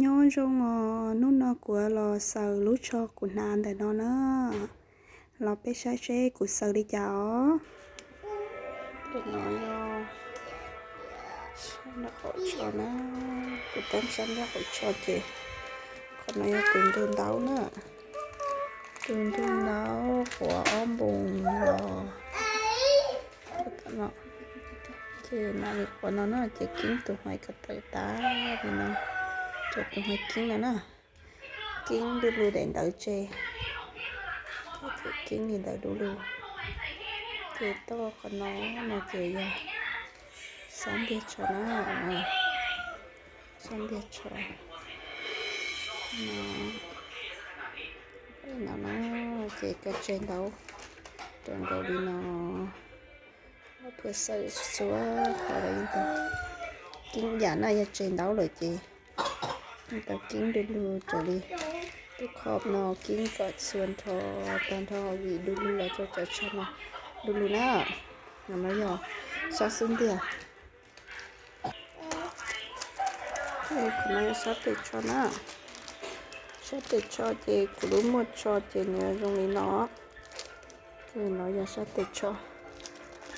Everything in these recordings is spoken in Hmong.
Nyob zoo os, hnub no kuv los xaws lub tsho kuv hnav ntawm no na. Los peb saib seb kuv xaws li cas os. Ntawm no yog nraub qaum tsho na, kuv tab sab nraub qaum tsho ces qhov no yog tus ntug ntaub na. Tus ntug ntaub quav ob npoo los. Ces mam li quav no na ces kib tus hais ko taw tas li no, ces tus hais kib no na, kib du lug daim ntawv tseg, kib li ntawd du lug. Ces toj qhov no no ces yog sab ntiag tsho na, sab ntiag tsho no, no na, ces koj tseg ntaub rau nkaus li no. Muab phua xaws txhua qhov los yeej tau. Kib yam na yog tseg ntaub lawm ces yeej tau kib du lug raws li tus qhov no kib kom txhua nrho tag nrho vim du lug los rau cov tsho no du lug na. No yog sab xub ntiag. Qhov no yog sab tes tsho na. Sab tes tsho ces kuv lub muag tsho ces nws zoo li no. Ces no yog sab tes tsho.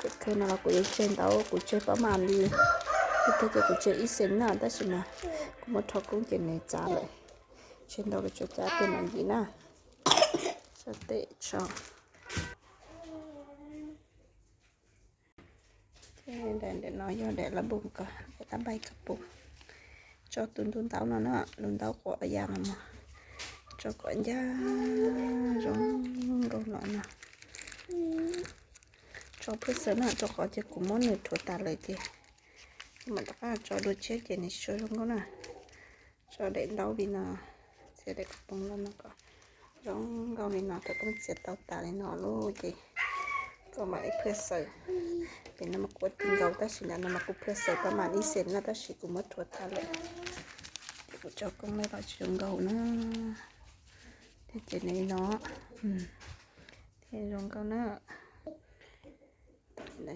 Ces kawg no los kuv yuav tseg ntaub, kuv tseg pab mam li. Ib tug ces kuv tseg ib xees na tab sis mas kuv muab rho koob ces nws txav lawm. Tseg ntau los tsuas cab tej mam yim na. Sab tes tsho. Daim ntawm no yog daim lab npoo ko, daim lab npaib ko pum. Tso tus ntug ntaub no na, lub ntaub quav ya no mas tso kom ncaj zoo nkauj no no. Tso phwj xaws na, rau qhov ces kuv muab nws rhuav tas lawm ces mam rov qab tso dua tshiab ces nws tsis tshua zoo nkauj na. Tso daim ntaub li no, txiav daim ko pum los no kom zoo nkauj li no, thaum koj txiav tau tas li no lawm ces koj mam li phwj xaws. Ces no mas kuv ua ti nkaus tab sis ntawm no mas kuv phwj xaws pab mam ib xees no tab sis kuv muab rhuav tas lawm. Ces kuv tso koob lawm los tsis zoo nkauj na. Thiab ces nws li no thiaj zoo nkauj na.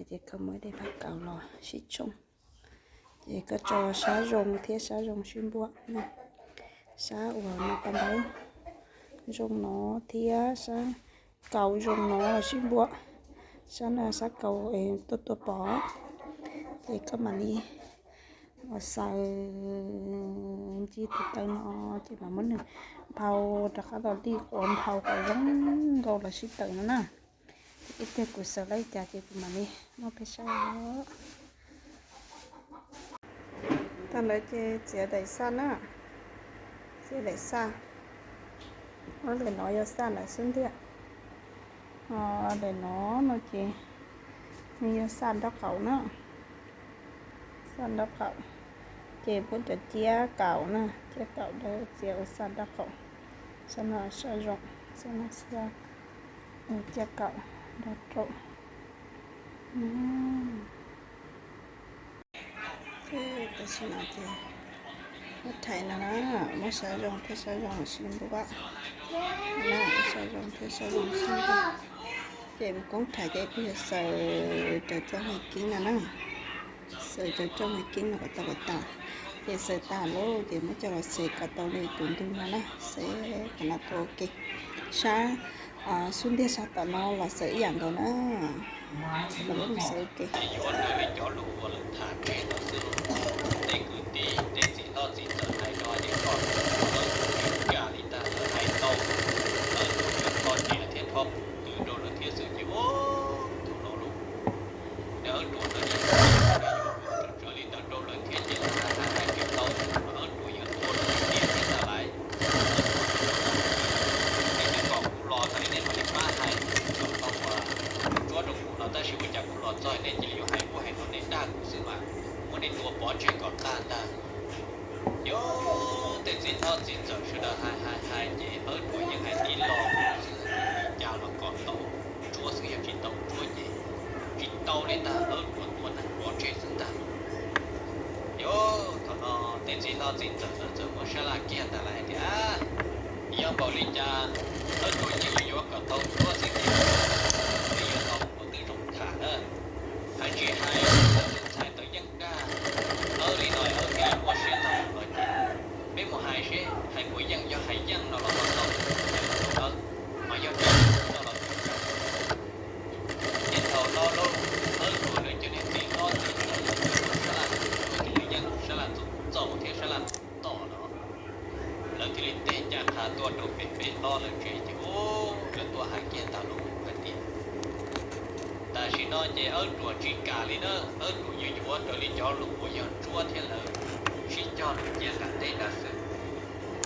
Ces koj muab tej phaj kaus los sib tshooj. Ces koj tso sab zoo thiab sab zoo sib npuab. Sab uas no tau ntaub zoo no thiab sab kaus zoo no sib npuab. Sab no sab kaus tuaj tuaj pov. Ces koj mam li ua xaws ncig tus taw no ces mam muab nws nphau rov qab los li quav nphau kom zoo nkauj los sib tawm no na. Ib pliag kuv xaws li cas ces kuv mam li muab peb saib. Tag ntawd ces txiav daim xaj na, txiav daim xaj. Ob daim no yog xaj ntawm xub ntiag, ho daim no no ces nws yog xaj nraub qaum na, xaj nraub qaum. Ces pub cov ciab kaum na, ciab kaum ntawd txiav ua xaj nraub qaum. Xaj no xaj zoo, xaj no xaj ua ciab kaum nrog rau. Tam sim no ces muab rhais no na, muab sab zoo thiab sab zoo sib npuab, muab sab zoo thiab sab zoo sib npuab. Ces mus koob rhais ces peb yuav xaws raws txoj hau keeb no na, xaws raws txoj hau keeb no kom tau kom tas. Ces xaws tas lawm ces muab coj los xes kom tau li tus ntug no na, xes kom no tau ua ke. Sab xub ntiag sab tom no los xaws ib yam nkaus na, los xaws ua ke. Yuav raws li cov lus uas lawv tham tseg no xwb, tej kwv tij tej txiv hlob txiv ntxawm hais no ces kom lawv tsis kam li ntag, lawv hais tau, lawv tsuas yog kho nyiaj thiab rho kwv rau lawv thiab xwb ces ua thaum no lawm. Nws wb ruam no ces yuav tsum raws li ntawd rau lawv thiab ces lawv hais hais hais tsis tau, wb ruam yuav tua lawv tiag tiag thiab ntag lauj. Nej twb kom kuv los no nej mam li pab hais kom tau uas tsuab rau kuv no, tab sis ua cas kuv los txog nej cia li yuav hais ub hais no, nej dag kuv xwb mas, muab nej tua pov tseg kom tag ntag. Yog tej txiv hlob txiv ntxawm sawv daws hais hais hais ces wb ruam yeej hais tib lo xwb, li cas los kom tau tsuab xwb, yog tsis tau tsuab ces tsis tau li ntag, wb ruam tua neeg pov tseg xwb ntag. Yog thaum no tej txiv hlob txiv ntxawm ntawd txawm muab sab laj kiag ntag lawm hais tias, yog npaum li cas wb ruam yeej yuav kom tau tsuab xwb ces peb yuav tau ua twb zoo tham na. Hais tsis hais tus ntxhais ntawd yeej dag, wb li no wb thiaj li ua siab tau los ces peb Hais seb hais puas yeej, yog hais yeej no los tau, mas yog no los tau. Ces thaum no lawv tuaj lawv cov niag tij hlob txawm tuaj rau sab laj, tuaj rau yeej sab laj txaus thiab sab laj tom no, lawv thiaj li teb ncaj qha tuaj rau pem peb hlob lawv tsev ces, lawv tuaj hais kiag ntag lauj hais tias tam sim no ces Ab Ruam tsis kam li na, Ab Ruam yuav yuav raws li cov lus uas yog Ntsuab thiab lawv sib cog lus cia nram teb nram xwb.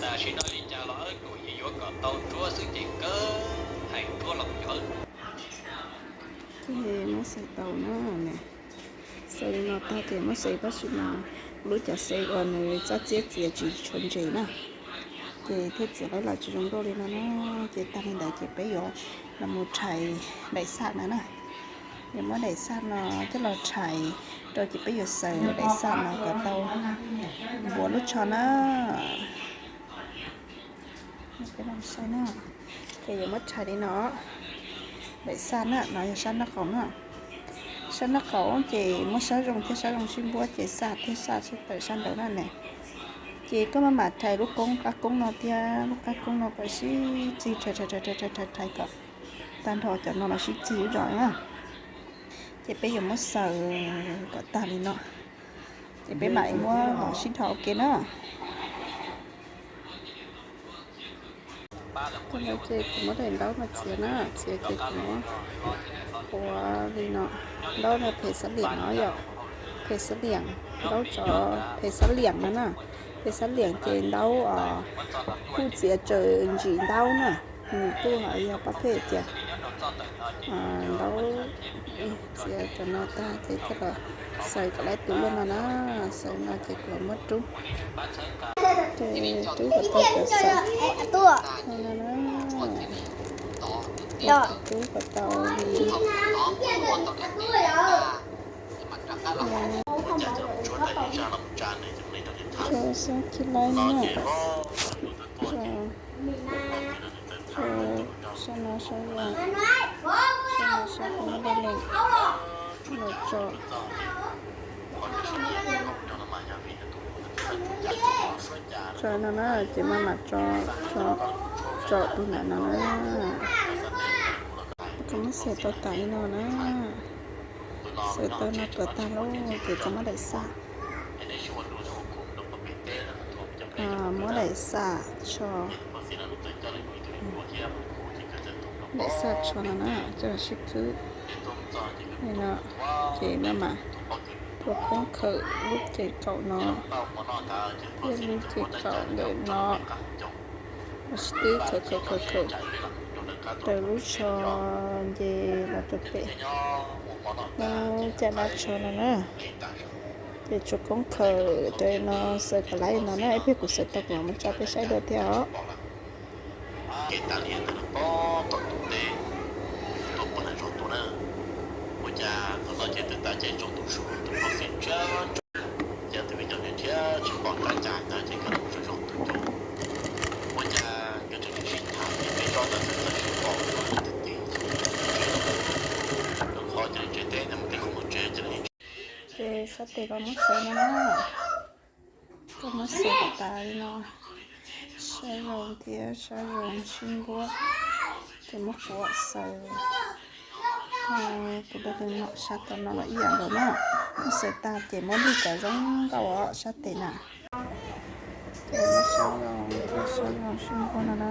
Tam sim no li cas los Ab Ruam yuav yuav kom tau Ntsuab xwb ces kawg hais Ntsuab los cov. Ces muab xaws tau na, xaws li no tag ces muab xaws tab sis mas lub cov xaws uas nws txaj txiab txiav tsis tshua ntse na, ces thiaj txiav los tsis zoo nkauj li no na. Ces tag li ntawd ces peb yuav los mus rhais daim xaj no na. Yuav muab daim xaj no coj los rhais rau ces peb yuav xaws daim xaj no kom tau npuav lub tsho na. Ces yuav muab rhais li no. Daim xaj na, no yog sab nraub qaum na. Sab nraub qaum ces muab sab zoo thiab sab zoo sib npuab ces xaj thiab xaj sib tawm sab nraud na ne. Ces koj maj mam rhais lub koob qab koob no thiab lub qab koob no kom sib txig rhais rhais rhais rhais rhais kom tag nrho cov no los sib txig zog na. Ces peb yuav muab xaws kom tag li no, ces peb mam li muab los sib dhos ua ke na. Ces kuv muab daim ntaub no txiav na, txiav ces kuv muab qhuav li no. Ntaub no phem xab liam no yom, phem xab liam, ntaub tsov phem xab liam no na. Phem xab liam ces ntaub kuj txiav tsaws ntsim ntaub na, nws kuj ho yog pab phem tias ntaub txiav cov no tag ces coj los xaws kom lab tus luaj no na, xaws no ces kuv muab rub. Ces rub kom tau cov xaws no na, rub kom tau li tso xab khib laib na, tso sab no sab zoo, sab no sab kuv muab daj lees los tso. Tso no na ces maj mam tso, tso tus ntawm no na. Kuv muab xaws tau tas li no na. Xaws tau no tuav tag lawm ces tso muab daim xaj, muab daim xaj tso, daim xaj tso no na, coj los sib khwb li no. Ces maj mam tua koob khawm lub ces kaum no thiab lub ces kaum ntawm no, los sib twb khawm khawm khawm khawm raws lub tsho nce los rau pem, muab caj dab tsho no na. Ces tsuas koob khawm raws no, xaws kom lab li no na, ib pliag kuv xaws tau kuv mam muab tso peb saib dua thiab os. Kev tas li ntawd los poob tom tus teb, tuaj poob nram zos tuaj na. Ua cas thaum no ces twb tas caij tsoom tus su tus pov xeem tshiab, cas tus me cov niag thiab tsis pom qab cas ntawd ces koj los zos zos tus coob. Ua cas nkawd tseem sib tham ces peb zos ntawd txawm txawm sib pom ua tus tib, rau qhov cov niag tsev teb ntawd mus tej qhov mus tsev cov niag Ces sab tes los muab xaws no na, koj muab xaws kom tas li no, sab zoo thiab sab zoo sib npuab, ces muab quav xaws. Kuv tus no sab tom no los ib yam nkaus na, muab xaws tag ces muab lig kom zoo nkauj os sab tes na. Ces muab sab zoo thiab sab zoo sib npuab no na.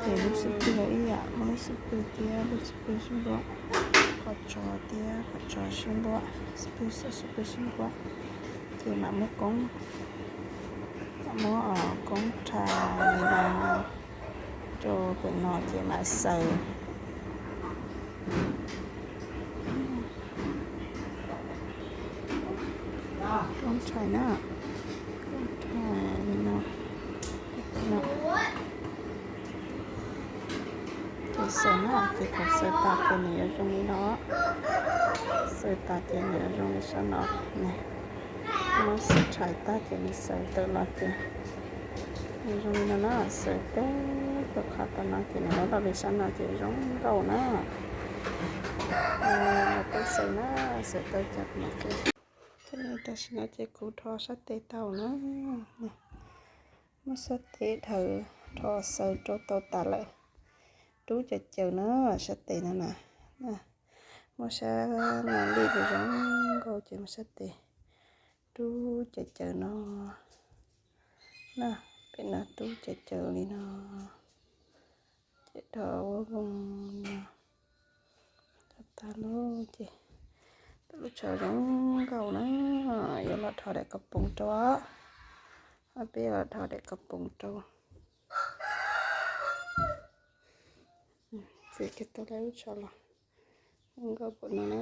Ces lub xub pwg los ib yam, muab lub xub pwg thiab lub xub pwg sib npuab, qhov tso thiab qhov tso sib npuab, xub pwg xub pwg sib npuab. Ces mam muab koob, mam muab koob rhais li no rau pem no ces mam xaws. Koob rhais na, koob rhais li no. Ces xaws na, ces thaum xaws tas ces nws yuav zoo li no. Xaws tas ces nws yuav zoo li sab no. Muab xaws rhais tag ces nws xaws tawm los ces nws zoo li no na, xaws teb rau qhov tom no ces nws muab los li sab no ces zoo nkauj na. Los tau xaws na, xaws tau cov no ces, tam sim no ces kuv rho sab tes tau na. Sab tes dhawv rho xaws rau tau tas lawm. Rub cawv cawv na, sab tes no na. Muaj sab no li zoo nkauj ces muaj sab tes rub cawv cawv no na. Pem no rub cawv cawv li no, ces rho ua voo no. Rho tas lawm ces tau lub tsho zoo nkauj na. Yuav los dhos daim kob poos rau. Peb los dhos daim kob poos rau. Txiav kiag tau lub tsho los zoo nkauj npaum no na.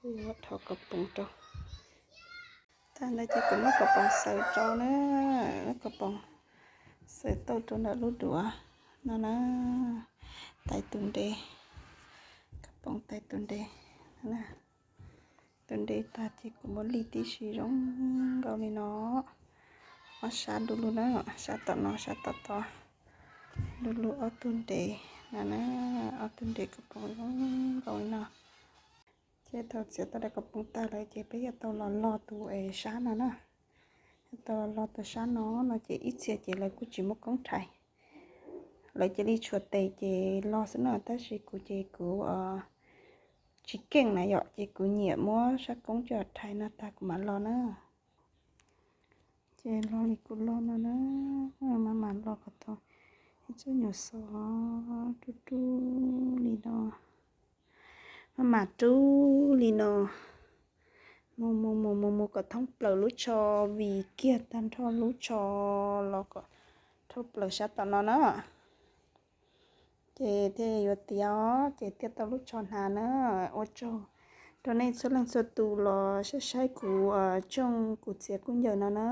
Yuav dhos kob poos rau. Tag ntawd ces kuv muab kob poos xaws rau na. Lub kob poos xaws tau rau ntawm lub duav no na. Tais tus ntev, kob poos tais tus ntev. Tus ntev tag ces kuv muab lig tib si zoo nkauj li no. Ob sab du lug na, sab tom no sab tom tod, du lug ob tug ntev no na. Ob tug ntev kob poos zoo nkauj li no. Ces thaum txiav tau daim kob poos tag lawm ces peb yuav tau los log tus es sab no na. Yuav tau los log tus sab no no ces ib txhia ces lawv kuj tsis muaj koob rhais, lawv cia li tshuav tes ces log xwb no, tab sis kuv ces kuv tsis keej na yom, ces kuv nyiam muab sab koob coj rhais no tag kuv mam log na. Ces log li kuv log no na, maj mam log kom tau ib txoj nyuam xov rub rub li no. Maj mam rub li no, mus mus mus mus mus kom thoob plaws lub tsho, vim kiag tag nrho lub tsho los kom thoob plaws sab tom no na. Ces thiaj yuav tiav, ces thiaj tau lub tsho hnav na. Ua tsaug rau nej txhua leej txhua tus los saib saib kuv tshooj kuv txiav kub ncaws no na.